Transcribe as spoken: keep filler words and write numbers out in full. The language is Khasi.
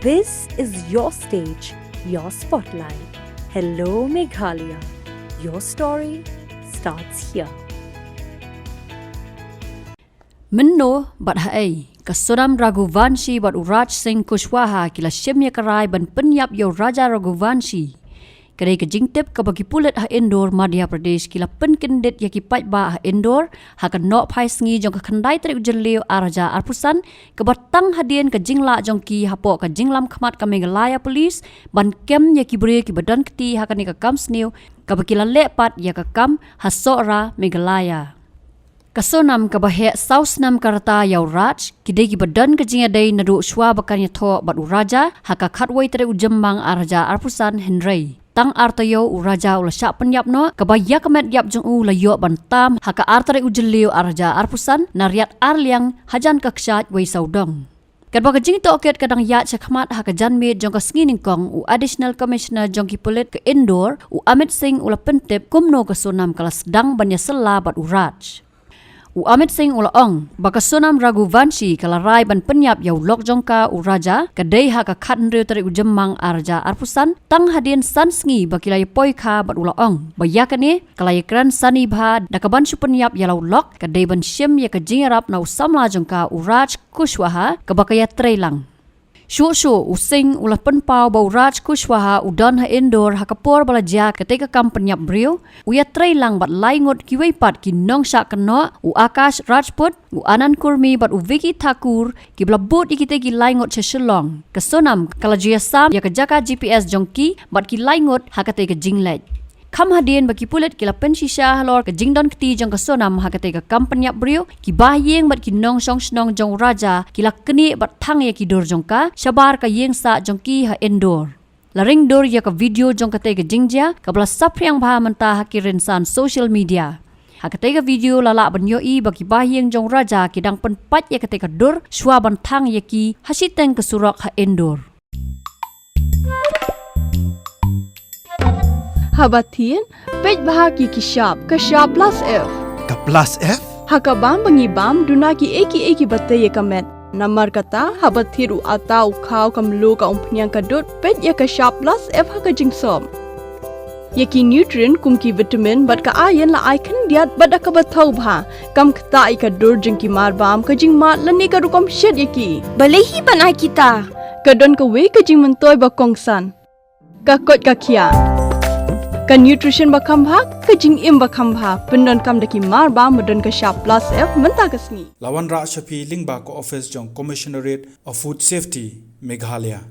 This is your stage, your spotlight. Hello, Meghalaya. Your story starts here. Mynno bad haei, ka Sonam Raghuvanshi bad u Raj Singh Kushwaha ki la shim ïa ka rai ban pynïap ïa u Raja Raghuvanshi. Ka dei ka jingtip kaba ki pulit ha Indore, Madhya Pradesh ki la pynkyndit ïa ki paidbah ha Indore ha ka nohphai sngi jong ka khyndai tarik u Jylliew ar hajar arphew san, kaba tang hadien ka jinglah jong ki hapoh ka jinglam khmat ka Meghalaya Police ban kem ïa ki briew kiba don kti ha kane ka kam sniew, kaba ki la leh pat ïa ka kam ha Sohra, Meghalaya. Ka Sonam kaba heh saw snem ka rta ïa u Raj, ki dei kiba don ka jingïadei naduh shuwa ba kan ïathoh bad u Raja ha ka khatwei tarik u Jymmang ar hajar arphew san, hynrei tang ar taïew u Raja u la shah pynïap noh, kaba ïa ka met ïap jong u la ïoh ban tam ha ka ar tarik u Jylliew ar hajar arphew san, na riat ar liang hajan ka kshaid wei sawdong. Katba ka jingtohkit ka dang ïaid shakhmat ha ka janmiet jong ka sngi nyngkong, u Additional Commissioner jong ki pulit ka Indore, u Amit Singh u la pyntip kumno ka Sonam ka la sdang ban ïasylla bad u Raj. U Amit Singh u la ong ba ka Sonam Raghuvanshi ka la rai ban pynïap ïa u lok jong ka u Raja, ka dei ha ka khathynriew tarik u Jymmang ar hajar arphew san, tang hadien san sngi ba ki la ïapoi kha bad u la ong ba ïa kane ka la ïakren sani bha da kaban shu pynïap ïa la u lok, ka dei ban shim ïa ka jingïarap na u samla jong ka u Raj Kushwaha kaba ka ïatreilang. Shuh shuh u Singh u la pynpaw ba u Raj Kushwaha u don ha Indore ha ka por ba la jia katei ka kam pynïap briew, u ïatreilang bad lai ngut kiwei pat ki nongshah kynnoh, u Akash Rajput, u Anand Kurmi bad u Vicky Thakur, kiba la bud ïa kitei ki lai ngut sha Shillong. Ka Sonam ka la ju ïasam ïa ka jaka G P S jong ki bad ki lai ngut ha katei ka jingleit. Kham hadien ba ki pulit ki la pynshisha halor ka jingdon kti jong ka Sonam ha katei ka kam pynïap briew, ki bahaïing bad ki nongshong shnong jong u Raja ki la knieh bad thang ïa ki dur jong ka shabar ka ïing sah jong ki ha Indore. La ring dur ïa ka video jong katei ka jingjia, kaba la saphriang bha mynta ha ki rynsan social media. Ha katei ka video la lah ban ïohi ba ki bahaïing jong u Raja ki dang pynpait ïa katei ka dur shuwa ban thang ïa ki ha shiteng ka surok ha Indore. Haba thied, peit bha ki ki shap, ka shap plus F. Ka plus F? Ha ka bam ba ngi bam, duna kiei kiei kiba tei ïa ka met. Namar kata, haba thied u atta, u khaw, ka mluh, ka umphniang, ka dud, peit ïa ka shap plus F ha ka jingsop. Ïa ki nutrient kum ki vitamin bad ka iron la ai khyndiat bad da kaba thaw bha, kam ktah ïa ka dur jong ki marbam, ka jingmad lane ka rukom shet ïa ki. Balei hi ban ai kita? Ka don kawei ka jingmyntoi ba kongsan. Ka koit ka khiah. Ka nutrition ba kham bha, ka jingim ba kham bha, pyndonkam da ki marbam ba don ka shap plus F mynta ka sngi. La wanrah sha phi lyngba ka office jong Commissionerate of Food Safety, Meghalaya.